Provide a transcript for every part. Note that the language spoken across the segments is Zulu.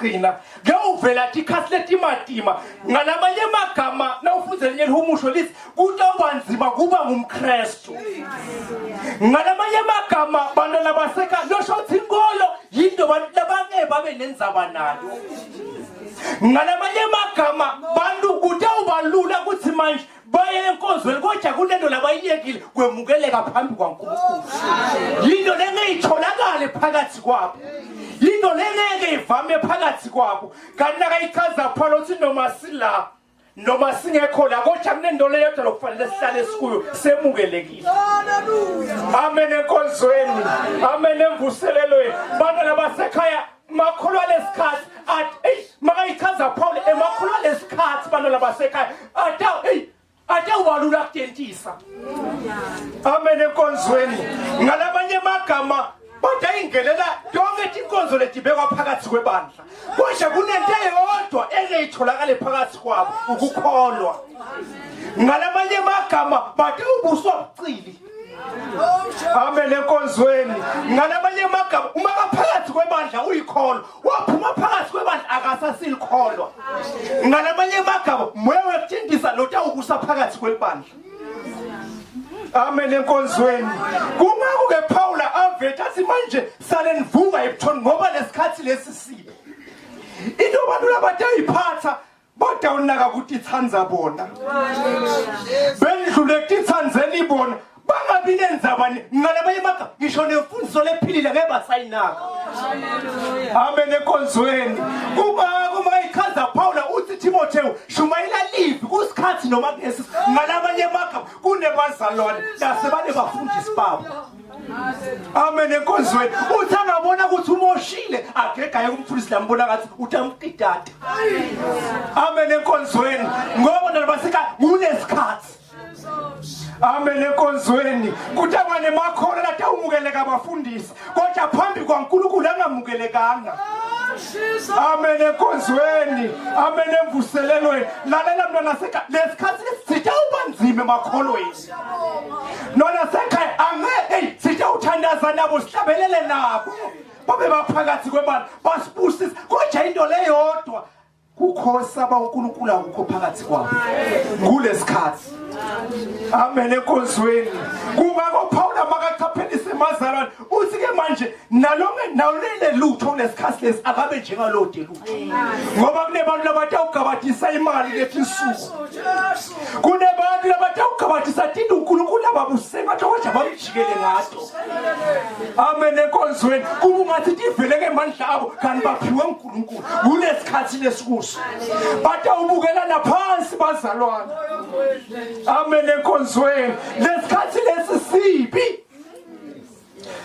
lekugcina kuyawuvela tikhathi letimatima. Ngalamanye amagama nawufundza elinye lihumusho lithi kutawuba nzima kuba ngumKristu. Ngalamanye amagama bantwana basekhaya losho ukuthi inkolo yinto abantu labangeke babe nendzaba nayo. Ngalamanye amagama bantu kutawuba lula ukuthi manje baye enkonzweni kodwa kunento labayiyekile kwemukeleka phambi kwaNkulunkulu. Yinto lengeyitholakale phakathi kwabo, yinto lengeke ivame phakathi kwabo. Kanti nakayichaza Paul uthi noma sila noma singekho la kodwa kunento leyodwa lokufanele sihlale sikuyo, semukelekile. Amen enkonzweni, amen emvuselelweni. Bantwana basekhaya, makholwa lesikhathi athi eyi makayichaza Paul emakholwa lesikhathi, bantwana basekhaya, ata eyi ate ubalula kutentisa. Amen enkonzweni. Ngalamanye amagama badayingelela yonke inkonzo letibekwa phakathi kwebandla, kodwa kunento eyodwa engeyitholakale phakathi kwabo, ukukholwa. Ngalamanye amagama bade ubuswa bucili. Amen enkonzweni. Ngalamanye amagama uma kaphakathi kwebandla uyikholwa, waphuma phakathi kwebandla akasasikholwa. Ngalamanye amagama moya wekuthintisa lotawubusa phakathi kwebandla. Amen enkonzweni. Kungako ke Paula avethe athi manje sale nivuka ebuthoni ngoba lesikhathi lesi sibi. Into abantu labatayiphatha badawunaka ukuthi ithanza bona. Bendlule kutithanzeni bona bangabi nenzaba ngalabanye amagama ngisho nemfundiso lephilile ngeke basayinaka. Amen enkonzweni. Kungako mayichaza Paula uthi Timotheo shumayela livi kusikhathi noma kungesi. Ngalamanye amagama kunebazalwane nasebane bafundisi babo. Amen enkonzweni. Uthi angabona ukuthi umoshile agegaye kumfundisi lambona ngathi utamqidata. Amen enkonzweni. Ngoba nalabasika kunesikhathi. Amen enkonzweni. Kuthiwa nemakhono latawumukeleka abafundisi kodwa phambi kwaNkulunkulu angamukelekanga. Amen enkonzweni. Amen emvuselelweni. Lalela mntwana sekhaya, lesikhathi sitawuba nzima emakholweni. Nona sekhaya angeke hey sitawuthandaza nabo sihlabelele nabo. Babe baphakathi kwebandla basibusise kodwa into leyodwa kukhosaba uNkulunkulu akukho phakathi kwabo kulesikhathi. Amen enkonzweni. Kungakho Paul makachaphelise emazalwane uthi ke manje nalonke nawulele lutho kulesikhathi lesi akabe njengalode lutho, ngoba kunebantu labatawugabatisa imali lethi insuku, kunebantu labatawugabatisa tinto uNkulunkulu ababuse ngathi kodwa bamjikele ngato. Amen enkonzweni. Kuba ungathi tivele ngemandla abo kanti baphiwe uNkulunkulu kulesikhathi lesikuso. Batawubukelana phansi bazalwane. Amen enkonzweni. Lesikhathi lesi sibi.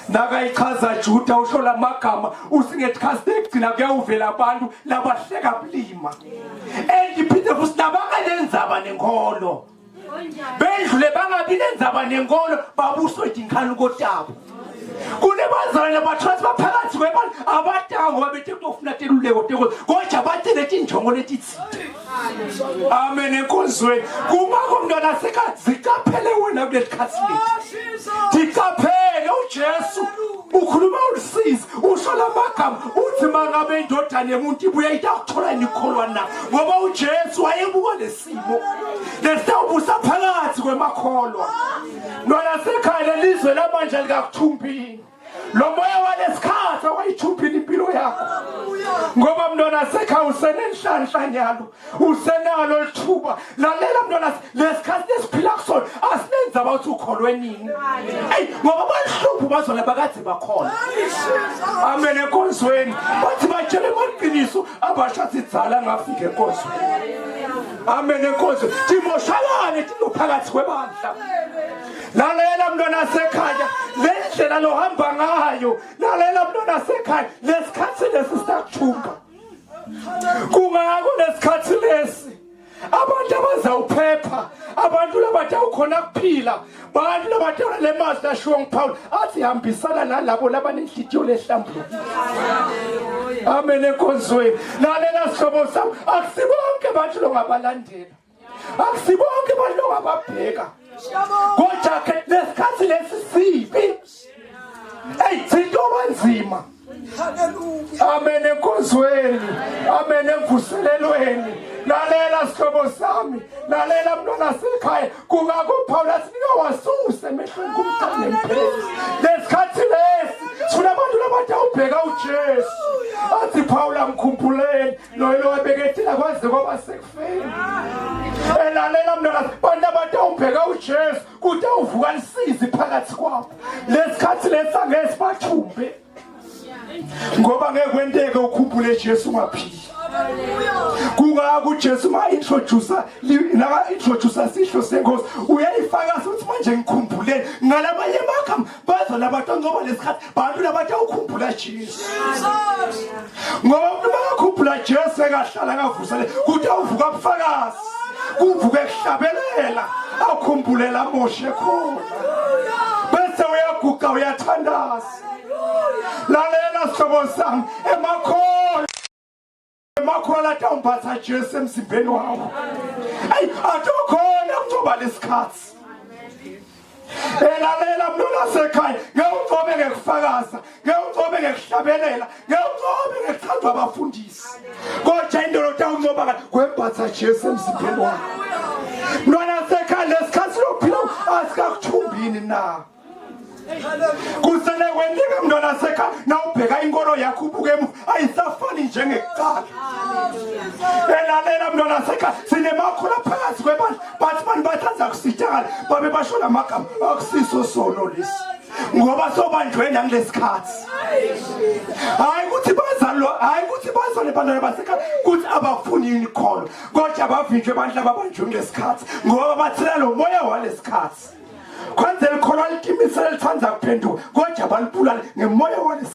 Nakayichaza Juda usho lamagama usingesikhathi sekugcina kuyawuvela abantu labahleka bulima. And iphinde futhi labanganenzaba nenkolo. Bendlule bangabi nenzaba nenkolo babuswe tinkanuko tabo. Kunebazalwane bathola baphakathi kwebandla abatanga ngoba bethe kutofuna teluleko teko kodwa batele tinjongo letitsite. Amen enkonzweni. Kungakho mntwana sekhaya zicaphele wena kulesikhathi lesi. Ticaphele uJesu ukhuluma ulusizi usho lamagama uthi mangabe indodana yomuntu ibuya itakuthola nikholwa na, ngoba uJesu wayebuka lesimo lesawubusa phakathi kwemakholwa. Mntwana sekhaya lelizwe lamanje likakuthumbini. Lo moya walesikhathi awayithumbile impilo yakho, ngoba mntwana sekhaya usenenhlanhla nyalo, usenalo lithuba. Lalela mntwana, lesikhathi lesiphila kusona asinenzaba ukuthi ukholwe nini. Eyi ngoba bahlupho bazona bakade bakhona. Amen enkonzweni. Bathi batshele amaqiniso abasha sidzala ngafika enkonzweni. Amen enkonzweni. Timoshalane tinto phakathi kwebandla. Lalela mntwana sekhaya, le ndlela lohamba ngayo. Lalela mntwana sekhaya, lesikhathi lesi siyakuthumba. Kungako lesikhathi lesi abantu abazawuphepha, abantu labatawukhona kuphila, bantu labatawula le mazwi ashiwo nguPaul athi hambisana nalabo labanenhliziyo lehlambulukile. Amen enkonzweni. Lalela sihlobo sami, akusibonke abantu longabalandela, akusibonke abantu longababheka, kodwa ke lesikhathi lesi sibi. Eyi thinto banzima. Hallelujah. Amen enkonzweni. Amen emvuselelweni. Lalela sihlobo sami, lalela mntwana sekhaya. Kungakho Paul athi ningawasuse emehlweni kumqale mpheli. Lesikhathi lesi sifuna abantu labatawubheka uJesu. Athi Paul amkhumbuleni loyo lowabekethela kwaze kwaba sekufeni. Elalela mntwana, bantu abatawubheka uJesu kutawuvuka lisizi phakathi kwabo. Lesikhathi lesi angeke sibathumbe. Ngoba ngeke kwenteke ukhumbule Jesu ungaphili. Kungako uJesu ma introduce naka introduce sihlo senkosi uyayifaka futhi manje ngikhumbuleni ngalamanye amagama bazo labantu ngoba lesikhathi bantu labantu ukhumbula Jesu. Ngoba umuntu makakhumbula Jesu ekahlala akavusele kuthi awuvuka ubufakazi. Kuvuke kuhlabelela akhumbule la Moshe khona. Bese uyaguqa uyathandaza. Lalela sihlobo sami emakhona emakhona atawumbatha Jesu emzimbeni wawo. Ayi atokhona kuncoba lesikhathi. Elalela mntwana sekhaya ngewucobe ngekufakaza ngewucobe ngekuhlabelela ngewucobe ngekuthandwa abafundisi kodwa into lotawuncoba kwembatha Jesu emzimbeni wakho mntwana sekhaya lesikhathi lophila asikakuthumbini na kusele kwenteka mntwana sekhaya nawubheka inkolo yakho ubuke emuva ayisafani njengekuqala elalela mntwana sekhaya sinemakhulu phakathi kwebandla bathi bantu bathanda kusitakala babe basho la magama akusiso sono lesi ngoba sobanjwe nangilesikhathi hayi ukuthi bazalwa hayi ukuthi bazalwe bantwana basekhaya kuthi abafuni ikholo kodwa abavinjwe abantu ababanjwe kulesikhathi ngoba bathela lo moya walesikhathi kwanze likholwa litimisele lithanda kuphenduka kodwa balibulale ngemoya walesi.